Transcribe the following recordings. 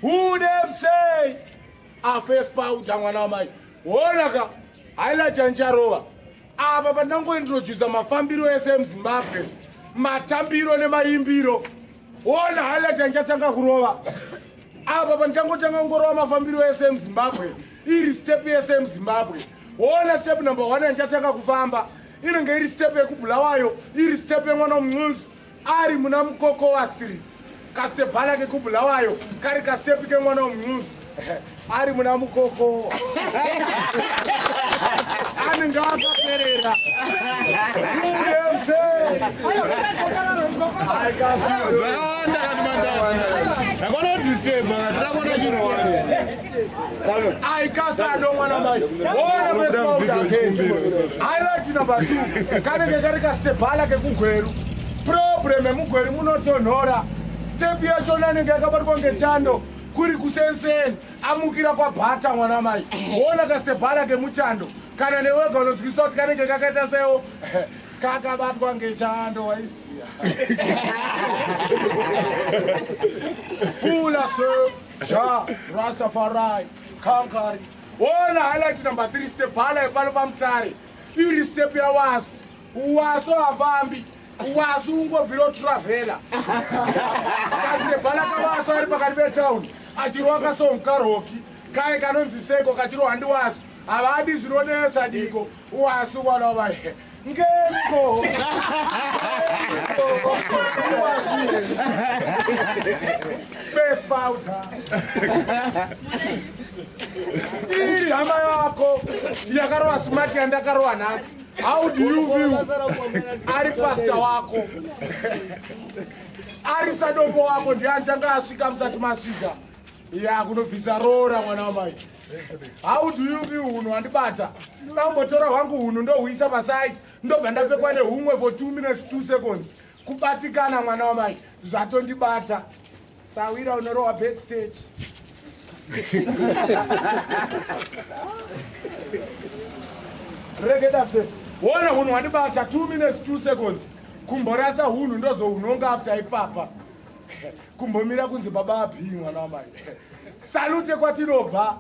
Who dem say? A face powder mwana wamai. Wona ka highlight yancharova. Apa pandangointroduce mafambiro ese emuZimbabwe. Matambiro nemaimbiro. Wona highlight yanchatanga kurova. Apa pandichangotanga kungorova mafambiro ese emuZimbabwe. Iri step yese emuZimbabwe. Wona step number 1 yanchatanga kufamba. Inenge iri step yekuBulawayo, iri step yemwana womncuzu. Ari muna Mukokowa Street. Kastebhala kekuBulawayo kari kastepi kemwana womncuzu. Ari muna Mukokowa. Anenge akaperera. Aikasado mwana mai. Highlight number 2. Kanenge kari kastebhala kekugweru. Problem yemugweru munotonhora. Step yacho nanenge yakabatwa ngechando kuri kusenseni amukira kwabhata mwana mai. Wona kastebhala kemuchando. Kana newega unonzwisa kuti kanenge kakaita sewo kakabatwa ngechando waisiya. Pula se ja Rastafari kankari. Wona highlight number 3 step hala epano pamutare. Iri step yawasu. Wasu havambi. Wasu ungobvira travela. Kastebhala kawasu ari pakati petown. Achirwa kasong karoki. Kai kanonzi seko kachirwa ndiwasu. Havadi zvinonetsa diko. Wasu mwana wamai. Ngengo. Wasu. Face powder. Iri hama yako yakarova smart yandakarova nhasi. How do you view? Ari pastor wako. Ari sadombo wako ndiye anotanga asvika musati masvika. Ya kunobvisa roora mwana wamai. How do you view hunhu wandibata? Ndambotora hwangu hunhu ndohuisa pasite ndobva ndapfekwa nehumwe for 2 minutes 2 seconds. Kubatikana mwana wamai zvatondibata. Sawira unorowa backstage. Regeda se. Wona hunhu wandibata 2 minutes 2 seconds. Kumborasa hunhu ndozohunonga after ipapa. Kumbomira kunzi baba api mwana wamai. Salute kwatinobva.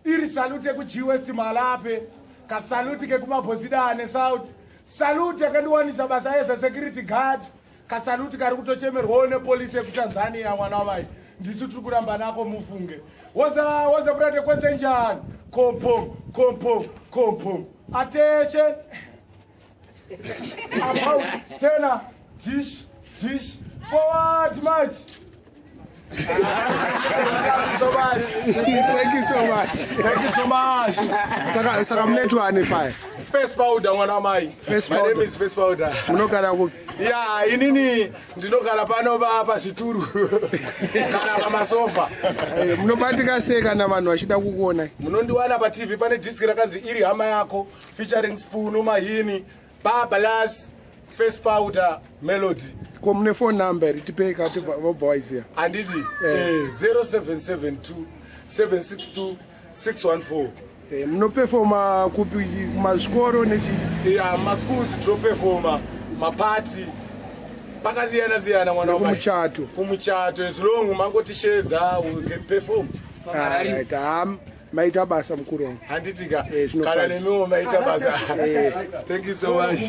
Iri salute ku West Malape. Kasalute kekumabhozidane South. Salute yakandiwanisa basa as a security guard. Kasalute kari kutochemerwawo nepolisi yekuTanzania mwana wamai. Ndisu tiri kuramba nako mufunge. Woza woza brother kwenze njani? Kompom kompom kompom. Attention. About tena dish dish forward march. Thank you so much. Thank you so much. Thank you so much. Saka munetwa ane fire. Face powder mwana mai. Face My powder. name is Face Powder. Munogara kupi? Yeah, inini ndinogara pano pazvituru. Kana pamasofa. Munobatika sei kana vanhu vachida kukuonai? Munondiwana pa TV pane disc rakanzi Iri Hama Yako featuring Spoon Mahini, Babalas, Face Powder, Melody. Ko mune phone number here tipei ka vobva waiziya. Handiti 0772 762 614. Munoperforma kupi kumazvikoro nechi? Yeah, maschools tinoperforma, mapati pakasiyana siyana mwana wamai. Kumuchato. Kumuchato as long mangotishedza we can perform. Right. Maita basa mukuru wangu. Handiti ka Zvinofadza. kana nemiwo maita basa. Thank you so much.